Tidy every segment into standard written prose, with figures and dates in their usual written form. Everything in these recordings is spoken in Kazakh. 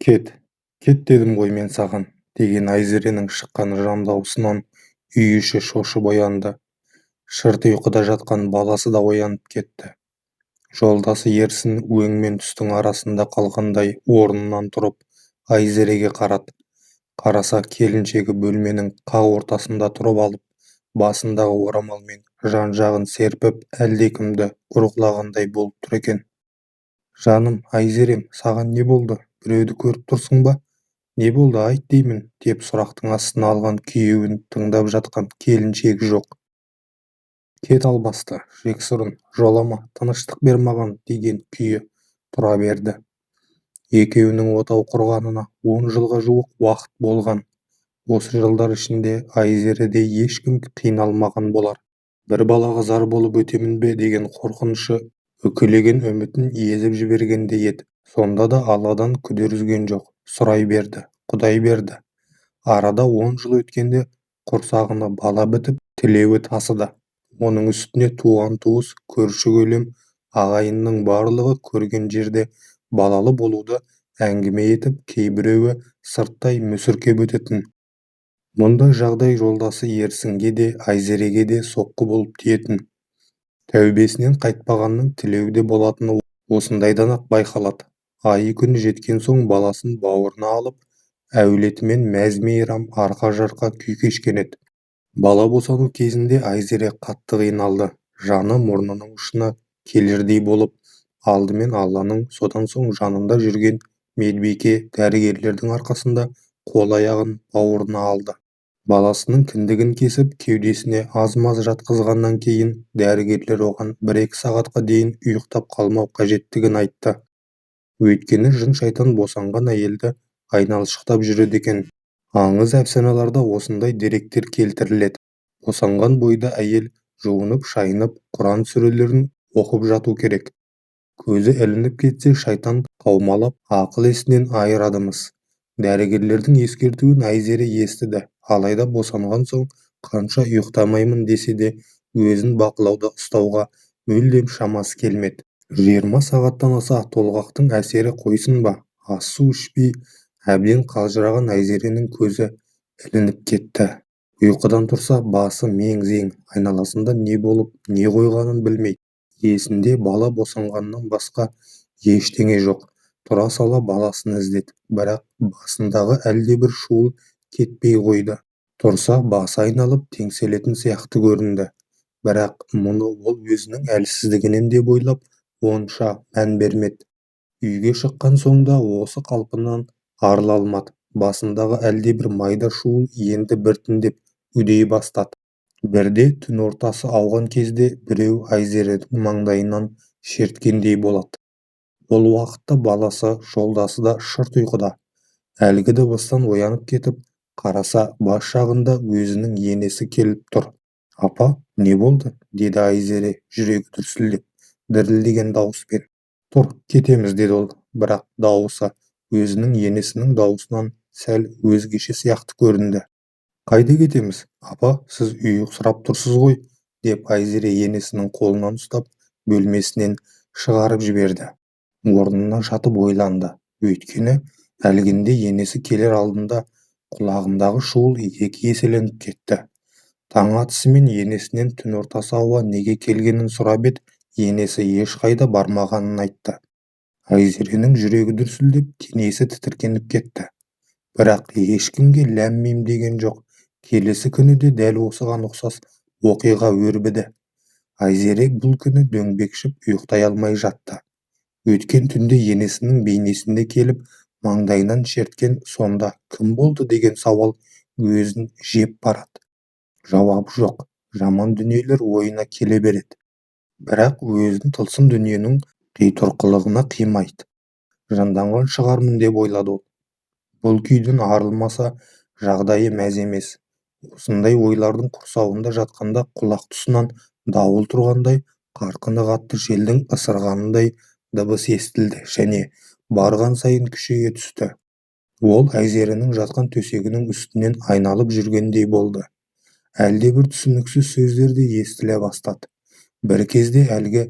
Кет, кет дедім ғой мен саған, деген Айзеренің шыққан жан дауысынан үй іші шошып оянды. Шырт ұйқыда жатқан баласы да оянып кетті. Жолдасы Ерсін өң мен түстің арасында қалғандай орнынан тұрып, Айзереге қарады. Қараса, келіншегі бөлменің қақ ортасында тұрып алып, басындағы орамалмен жан-жағын серпіп әлдекімді ұрғылағандай болып тұр екен. Жаным, Айзерем, саған не болды? Біреуді көріп тұрсың ба? Не болды, айт деймін, деп сұрақтың астына алған күйеуін тыңдап жатқан келіншегі жоқ. Кет албасты, жексұрын, жолама, тыныштық бер маған деген күйі тұра берді. Екеуінің отау құрғанына 10 жылға жуық уақыт болған. Осы жылдар ішінде Айзередей ешкім қиналмаған болар. Бір балаға зар болып өтемін бе деген қорқынышы үкілеген үмітін езіп жібергендей еді. Сонда да Алладан күдер үзген жоқ, сұрай берді, Құдай берді. Арада 10 жыл өткенде құрсағына бала бітіп, тілеуі тасыды. Оның үстіне туған-туыс, көрші-көлем, ағайынның барлығы көрген жерде балалы болуды әңгіме етіп, кейбіреуі сырттай мүсіркеп өтетін. Мұндай жағдай жолдасы Ерсінге де, Айзереге де соққы болып тиетін. Тәубесінен қайтпағанның тілеуі де болатыны осындайдан-ақ байқалады. Айы-күні жеткен соң баласын бауырына алып, әулетімен мәз-мейрам, арқа-жарқа күй кешкен еді. Бала босану кезінде Айзере қатты қиналды. Жаны мұрнының ұшына келердей болып, алдымен Алланың, содан соң жанында жүрген медбике, дәрігерлердің арқасында қол-аяғын бауырына алды. Баласының кіндігін кесіп, кеудесіне аз-маз жатқызғаннан кейін дәрігерлер оған 1-2 сағатқа дейін ұйықтап қалмау қажеттігін айтты. Өйткені жын-шайтан босанған әйелді айналшықтап жүреді екен. Аңыз әфсаналарда осындай деректер келтіріледі. Босанған бойда әйел жуынып-шайынып, Құран сүрелерін оқып жату керек. Көзі ілініп кетсе, шайтан қаумалап, ақыл-есінен айырадымыз. Дәрігерлердің ескертуін Айзере естіді, алайда босанған соң қанша ұйықтамаймын десе де, өзін бақылауда ұстауға мүлдем шамасы келмеді. 20 сағаттан аса толғақтың әсері қойсын ба, ас-су ішпей әбден қалжыраған Айзеренің көзі ілініп кетті. Ұйқыдан тұрса, басы мең-зең, айналасында не болып, не қойғанын білмейді. Есінде бала босанғаннан басқа ештеңе жоқ. Тұра сала баласын іздеді, бірақ басындағы әлдебір шуыл кетпей қойды. Тұрса, басы айналып, теңселетін сияқты көрінді. Бірақ мұны ол өзінің әлсіздігінен деп ойлап, онша мән бермеді. Үйге шыққан соң да осы қалпынан арыла алмады. Басындағы әлдебір майда шуыл енді біртіндеп үдей бастады. Бірде түн ортасы ауған кезде біреу Айзеренің маңдайынан шерткендей болады. Ол уақытта баласы, жолдасы да шырт ұйқыда. Әлгі дыбыстан оянып кетіп, қараса, бас жағында өзінің енесі келіп тұр. Апа, не болды? Деді Айзере жүрегі дүрсілдеп, дірілдеген дауыспен. Тұр, кетеміз, деді ол, бірақ дауысы өзінің енесінің дауысынан сәл өзгеше сияқты көрінді. Қайда кетеміз? Апа, сіз ұйқысырап тұрсыз ғой, деп Айзере енесінің қолынан ұстап, бөлмесінен шығарып жіберді. Орнына жатып ойланды. Өйткені әлгінде енесі келер алдында құлағындағы шуыл 2 еселеніп кетті. Таң атысымен енесінен түн ортасы ауа неге келгенін сұрап еді, енесі ешқайда бармағанын айтты. Айзеренің жүрегі дүрсілдеп, денесі тітіркеніп кетті. Бірақ ешкімге ләм-мим деген жоқ. Келесі күні де дәл осыған ұқсас оқиға өрбіді. Айзере бұл күні дөңбекшіп ұйықтай алмай жатты. Өткен түнде енесінің бейнесінде келіп, маңдайынан шерткен сонда кім болды деген сауал өзін жеп барады. Жауабы жоқ, жаман дүниелер ойына келе береді. Бірақ өзін тылсым дүниенің қитұрқылығына қимайды. Жынданған шығармын деп ойлады ол. Бұл күйден арылмаса, жағдайы мәз емес. Осындай ойлардың құрсауында жатқанда құлақ тұсынан дауыл тұрғандай, қарқыны қатты желдің ысырғанындай дыбыс естілді және барған сайын күшейе түсті. Ол Айзеренің жатқан төсегінің үстінен айналып жүргендей болды. Әлдебір түсініксіз сөздер де естіле бастады. Бір кезде әлгі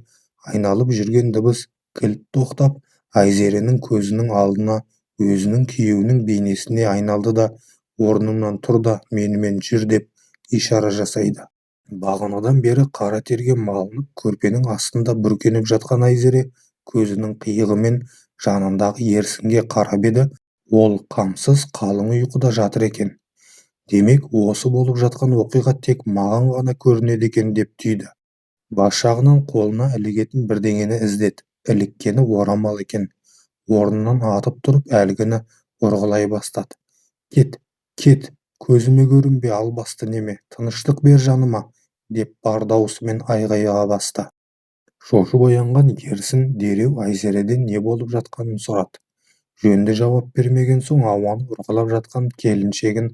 айналып жүрген дыбыс кілт тоқтап, Айзеренің көзінің алдына Өзінің күйеуінің бейнесіне айналды да, орныңнан тұр да менімен жүр деп ишара жасайды. Бағанадан бері қара терге малынып көрпенің астында бүркеніп жатқан Айзере көзінің қиығымен жанындағы Ерсінге қарап еді, ол қамсыз қалың ұйқыда жатыр екен. Демек, осы болып жатқан оқиға тек маған ғана көрінеді екен деп түйді. Бас жағынан қолына ілігетін бірдеңені іздеді, іліккені орамал екен. Орнынан атып тұрып әлгіні ұрғылай бастады. Кет, кет, көзіме көрінбе, албасты неме, тыныштық бер жаныма, деп бар даусымен айғайға басты. Шошып оянған Ерсін дереу Айзереден не болып жатқанын сұрады. Жөнді жауап бермеген соң ауаны ұрғылап жатқан келіншегін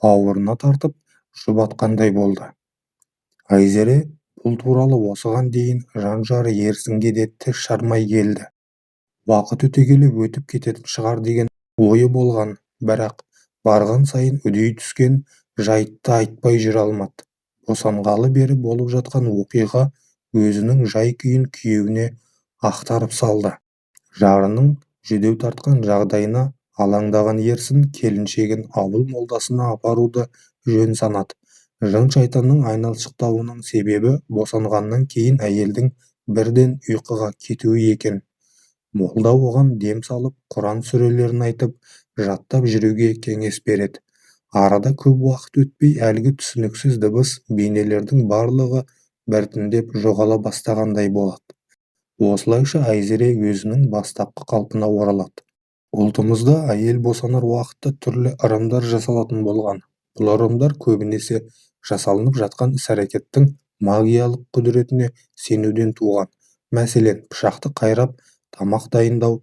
бауырына тартып, жұбатқандай болды. Айзере бұл туралы осыған дейін жан жары Ерсінге де тіс жармай келді. Уақыт өте келе өтіп кететін шығар деген ойы болған, бірақ барған сайын үдей түскен жайтты айтпай жүре алмады. Босанғалы бері болып жатқан оқиға өзінің жай-күйін күйеуіне ақтарып салды. Жарының жүдеу тартқан жағдайына алаңдаған Ерсін келіншегін ауыл молдасына апаруды жөн санады. Жын-шайтанның айналшықтауының себебі босанғаннан кейін әйелдің бірден ұйқыға кетуі екен. Молда оған дем салып, Құран сүрелерін айтып, жаттап жүруге кеңес береді. Арада көп уақыт өтпей әлгі түсініксіз дыбыс, бейнелердің барлығы біртіндеп жоғала бастағандай болады. Осылайша Айзере өзінің бастапқы қалпына оралады. Ұлтымызда әйел босанар уақытта түрлі ырымдар жасалатын болған. Бұл ырымдар көбінесе жасалынып жатқан іс-әрекеттің магиялық құдіретіне сенуден туған. Мәселен, пышақты қайрап, тамақ дайындау,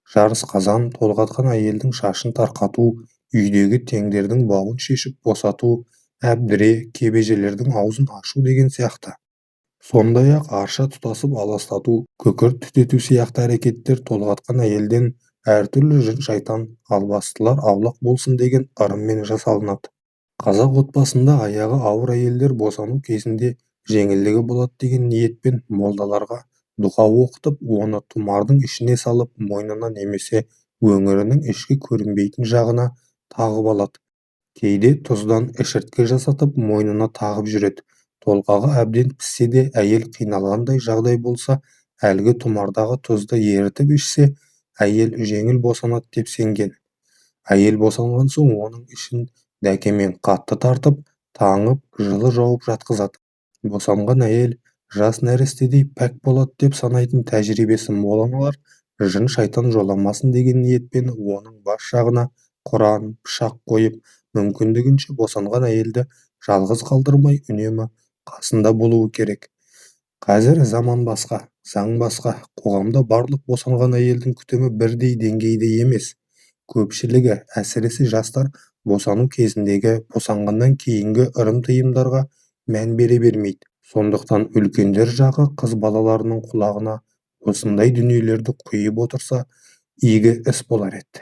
жарыс қазан, толғатқан әйелдің шашын тарқату, үйдегі теңдердің бауын шешіп босату, әбдіре, кебежелердің аузын ашу деген сияқты. Сондай-ақ арша тұтасып аластату, күкірт түтету сияқты әрекеттер толғатқан әйелден әртүрлі жын-шайтан, албастылар аулақ болсын деген ырыммен жасалынады. Қазақ отбасында аяғы ауыр әйелдер босану кезінде жеңілдігі болады деген ниетпен молдаларға дұға оқытып, оны тұмардың ішіне салып, мойнына немесе өңірінің ішкі көрінбейтін жағына тағып алады. Кейде тұздан ішірткі жасатып, мойнына тағып жүреді. Толғағы әбден піссе де әйел қиналғандай жағдай болса, әлгі тұмардағы тұзды ерітіп ішсе, әйел жеңіл босанады деп сенген. Әйел босанған соң оның ішін дәкемен қатты тартып, таңып, жылы жауып жатқызады. Босанған әйел жас нәрестедей пәк болады деп санайтын тәжірибесі мол аналар жын-шайтан жоламасын деген ниетпен оның бас жағына Құран, пышақ қойып, мүмкіндігінше босанған әйелді жалғыз қалдырмай үнемі қасында болуы керек. Қазір заман басқа, заң басқа, қоғамда барлық босанған әйелдің күтімі бірдей деңгейде емес. Көпшілігі, әсіресе жастар босану кезіндегі, босанғаннан кейінгі ырым-тыйымдарға мән бере бермейді. Сондықтан үлкендер жағы қыз балаларының құлағына осындай дүниелерді құйып отырса, игі іс болар еді.